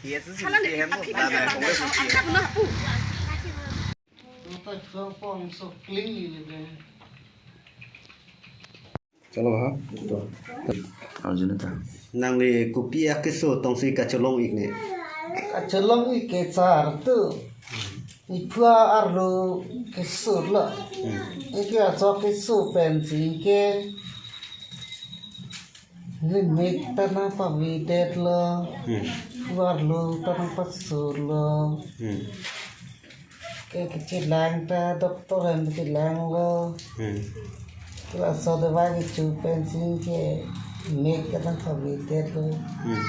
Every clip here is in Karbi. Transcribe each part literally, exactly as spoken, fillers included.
Yes, yes, yes, yes, yes. Chalo ha. Arjun ta. Nangli kopi akeso tongsi kacholong ik ne? Kacholong ik ke sar tu. Iphu arlo keso lo. Hmm. Ike aso keso pensi ke limit ta nangpavedetlo. Hmm. Iphu arlo ta nangpasolo. Hmm. Ke kechelang ta doctor hem chelanglo. Hmm. Ke laso dawai kecho pensi ke mek ta nangpavedetlo. Hmm.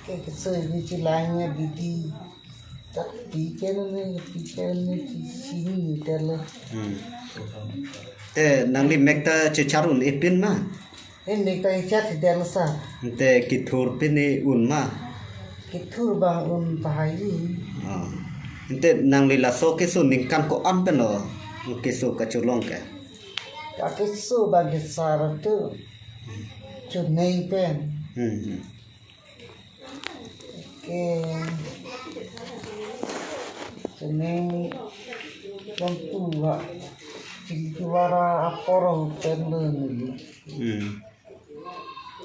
Ke keso kechelang ya bidi. Tak piken ne piken ne sini telo. Hmm. Te nangli mek ta chechar un-e pin ma? E mek ta chechar si telo sar. Te kethur pin ne un ma? Kethur abang un pahai. Ah. Te nangli laso keso ningkan ko-an pen lo keso kacholong ke? Akeso abang ke sar tu. Chonei pen. Hmm, hmm. Ke chonei bang tu ha. Chili kevara apor pen lo neli. Hmm.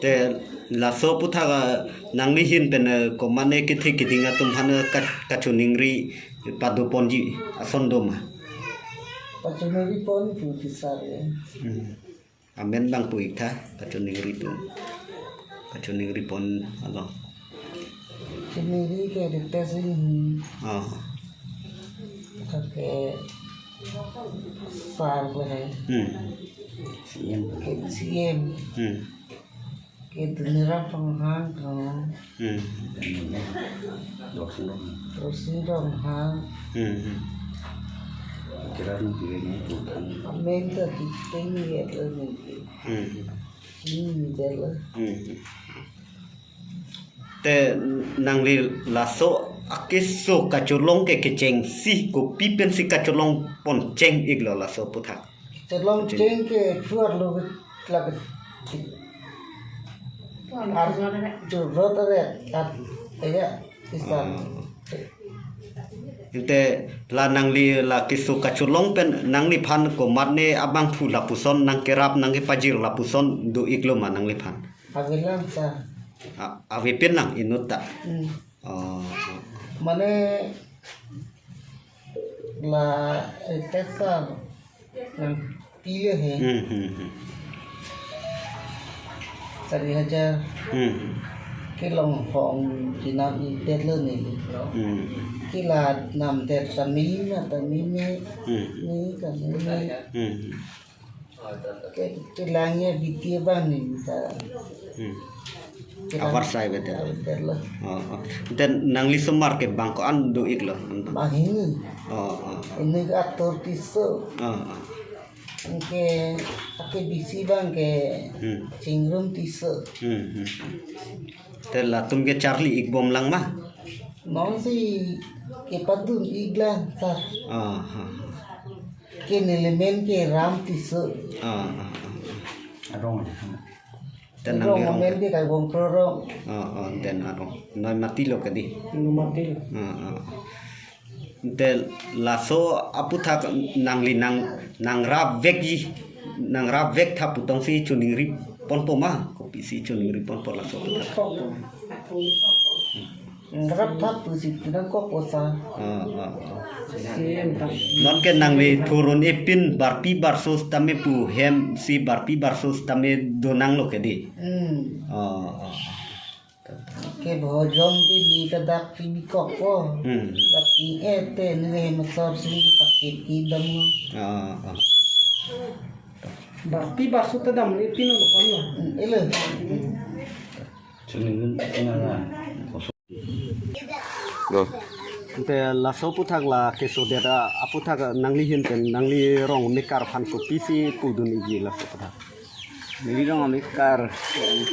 Te laso aputhak, ah, nangli ahin pen, eh, komatne kethe keding atum aphan, eh, ka-, kachoningri padoponji ason do ma? Kachoningri pon pu ti sar ya. Hmm. Amen abang pu ik tha, kachoningri pu. Kachoningri pon along. Choningri ke Ritesh Ring. Oh. Ke sar le hai. Hmm. C M. Ke C M. Hmm. Ke Doniram Ronghang ko. Hmm. Dorsing Ronghang. Dorsing Ronghang. Hmm, hmm. Kira nung kira nung tuhan. Amen ta kiting ya lo nung. Hmm, hmm. Hmm, delo. Hmm, hmm. Te nangli laso akeso kacholong ke kechengsi kopi pensi kacholong pon cheng iklo laso aputhak? Cholong cheng ke chuar lo la ke. Ar churot are at ya isan. Hmm. Te la nangli la keso kacholong pen nangliphan komatne abangphu lapuson nangkerap nangkepajir lapuson do iklo ma nangliphan? Avelang sa. A-, ave pin lang inut ta. Hmm. Oh. Mane la, eh, tesa nangpile he. Hmm, hmm, hmm. Sari hajar. Hmm. Ke longhong kinam idet lo ne. Hmm. Ke la namdet tami na tami ne. Hmm. Ne tami ne. Hmm. Ke, kelang ya biti abang ne ta. Hmm. Kelang. Abar sai bete. Abar lo. Oh, oh. Te nangli osomar ke bang ko-an do iklo? Bang hini. Oh, oh. Ini ke atur tiso. Oh, oh. Anke, ake bisi abang ke. Hmm. Chingrum tiso. Hmm, hmm. Te latum ke charli ikbom lang ma? Non si kepadun ik lang sar. Ah, ah, ah. Ke neli amen ke Ram Tisso. Ah, ah, ah. Arong. Te nangli arong amen ke Kaibong Krorong. Ah, ah, te arong. Noi mati lo kedi. Noi mati lo. Ah, ah. Te laso aputhak nangli nang, nangrap vekji, nangrap vek tha pu tongsi choningri ponpo ma, kopisi choningri ponpo laso aputhak? Nangrap tha pusi pinangkok osa. Ah, ah, ah. Same tha. Non ke nangli thurun epin barpi barso tame pu hem si barpi barso tame donang lo kedi. Hmm. Ah, ah. Ke bhojong ke ni kadak pimi kokpo. Hmm. Dak pimi ete ni hem sor si pakit idam lo. Ah, ah. Barpi barso ta dam le pino lo pano. Hmm, elo. Sini nara. Go. Te laso aputhak la kesodet aputhak nangli ahin pen nangli rong mekar aphan kopisi pudun ikji laso aputhak? Neli rong amekar,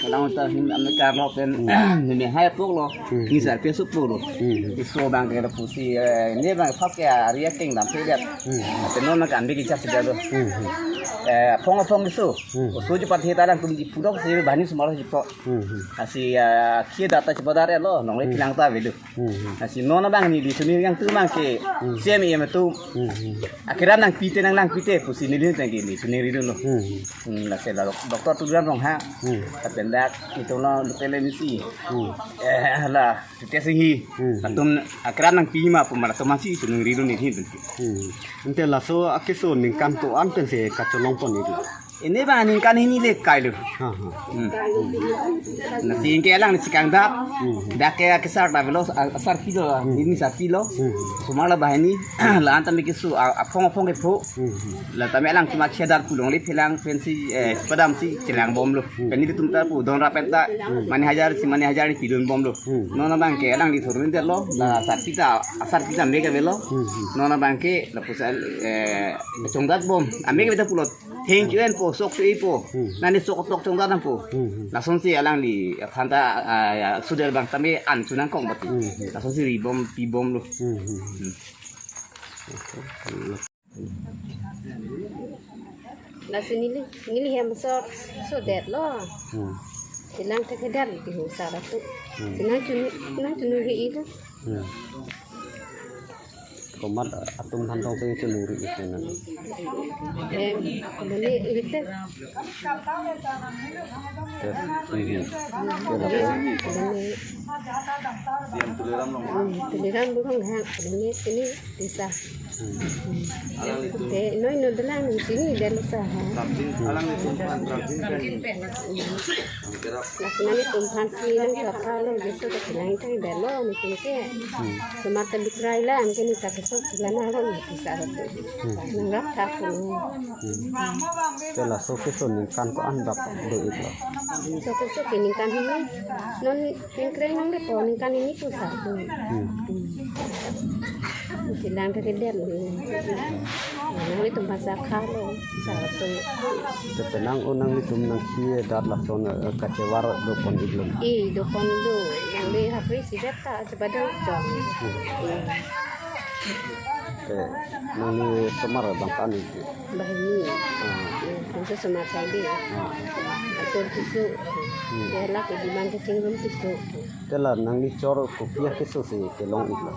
lang ta hin amekar lo pen, neli hai pok lo, Hmm. ni sar pesu pok lo. Hmm. Iso abang ke pusi, eh, ne abang pas ke area keng dam pe dia. Hmm. Pen non kan bigi chas dia do. Hmm. Eh, phong phong iso. Hmm. Iso je pat hita lang tum di pudok si bahani sumar si po. Hmm. Asi, eh, kie data si padar lo, nongle Hmm. pilang ta velu. Hmm. Asi non abang neli suni yang tu abang ke, Hmm. C M M tu. Hmm. Akira nangpi te nang nangpi te, pusi neli tangki neli suni ri dun lo. Hmm. Hmm, lasi la dok-, Doctor Tuliram Ronghang. Hmm. Lapen dak itu lo Lutele Misi. Hmm. Eh, la, Tutia Singhi. Hmm. Latum akira nangpi ma pu ma latum masih sunung ri dun neli hin. Hmm. Ante laso akeso ningkan ko-an pensi kacholong pon neli. Ini abang ningkan hini le kai lo. Ha, ha. Hmm. Lasi ke alang ni si kangdap. Hmm. Dak ke akesar ta velo, a-, asar pilo, Hmm. neli sar pilo. Hmm. Sumar la bahani, la-an tame keso, a-, aphong aphong ke pho. Hmm. La tame alang cuma chedar pulong le phelang pensi, eh, padam si chelang bom lo. Hmm. Pen nelitum ta pu don rap pen ta, Hmm. mane hajar si mane hajar ni pidun bom lo. Hmm. Non abang ke alangli thurun det lo, la Hmm. sar pita, asar pita mega velo. Hmm. Non abang ke la pusal, eh, chongdat bom. Amega veta pulo. Thank you en po, sok si po. Hmm. Nani sok tok chongdat nang po. Hmm. Lasonsi alangli, phanta, ah, ya, suder abang tame an chunang kong bati. Hmm. Lasonsi ri bom, pi bom lo. Hmm. Hmm. Lasi neli, neli hem sok, so det lo. Hmm. Chelang thekthedet ti hu sar atum. Hmm. Chelang chunu, chelang chunu ri itu. Hmm. Komat atum thantong si chunu ri itu nang. Em, beli itu. Ke, hmm. Ke lapu. Beli. Hmm, Tuliram Ronghang, beli ini. Desa. Hmm. Te noi no dalang sini dalo sa ha. Prabjin, alanglitum aphan Prabjin pen. Kerap. Laksana nelitum aphan si nang kapa lo, jesu ke nang tang dalo nelitum ke. Hmm. Semata bikrai la, angke ni kata so, kilana lo, bisa lo. Hmm. Nanggap tak lo. Hmm. Te laso keso ningkan ko-an bak do-ik lo. So keso ke ningkan hini. Non ningkreng nang de po ningkan hini pu sa tu. Hmm. Hmm. Chelang ke det lo. Nanglitum aphan sa kha lo, sa tu. Te penang o nanglitum nangpi dat lason, eh, kachevar do pon-ik lo. I do pon do. Nangli hapri si det ta chepadang chong. Hmm. Hmm. Te nangli somar abang ko-an ik? Bahini. Hmm. Hmm, kungsu semar saidi. Hmm. Atur tisu. Hmm. Dia lak di man kecing rum tisu. Te la nangli chor kopi akeso si kelong-ik lo?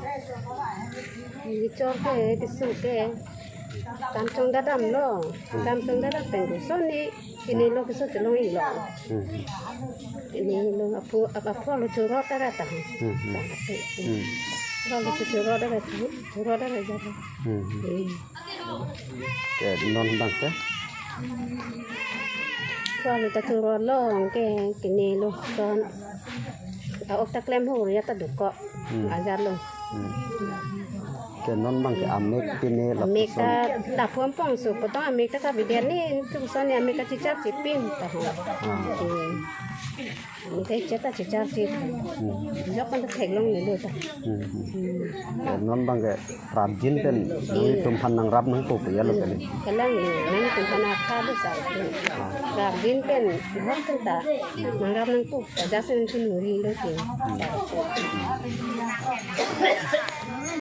Neli chor ke tisu ke. Kam chongdat damlo. Hmm. Kam chongdat dam pen kosonsi. Kini lo keso chelong-ik lo. Hmm. Kini lo aphu, ap-, aphu lo churot ara ta. Hmm, hmm. Hmm. Aphu lo churot ara ta. Churot ara ja. Hmm, hmm. Hmm. Ke non abang ke? Aphu lo ta churot lo ke kini lo son. A-ok ta klem ho ya ta dukok. Hmm. Ajar lo. Hmm. Ke non abang ke amek pine lapuson. Amek ta lapu ampong so, potong amek ta kabidian ni, tu son ni amek ta chichar chipin ta ho. Ah. Hmm. Amek ta chichar ta chichar chip. Hmm. Jok kan ta theklong ni lo ta. Hmm, hmm. Hmm. Ke non abang ke prabjin pen, nelitum aphan nangrap nangpo pu ya lo kali. Kalang ni, nelitum aphan akha do sa. Ah. Prabjin pen, hok pen ta, nangrap nangpo. Ajak sen chinuri lo ke. Hmm.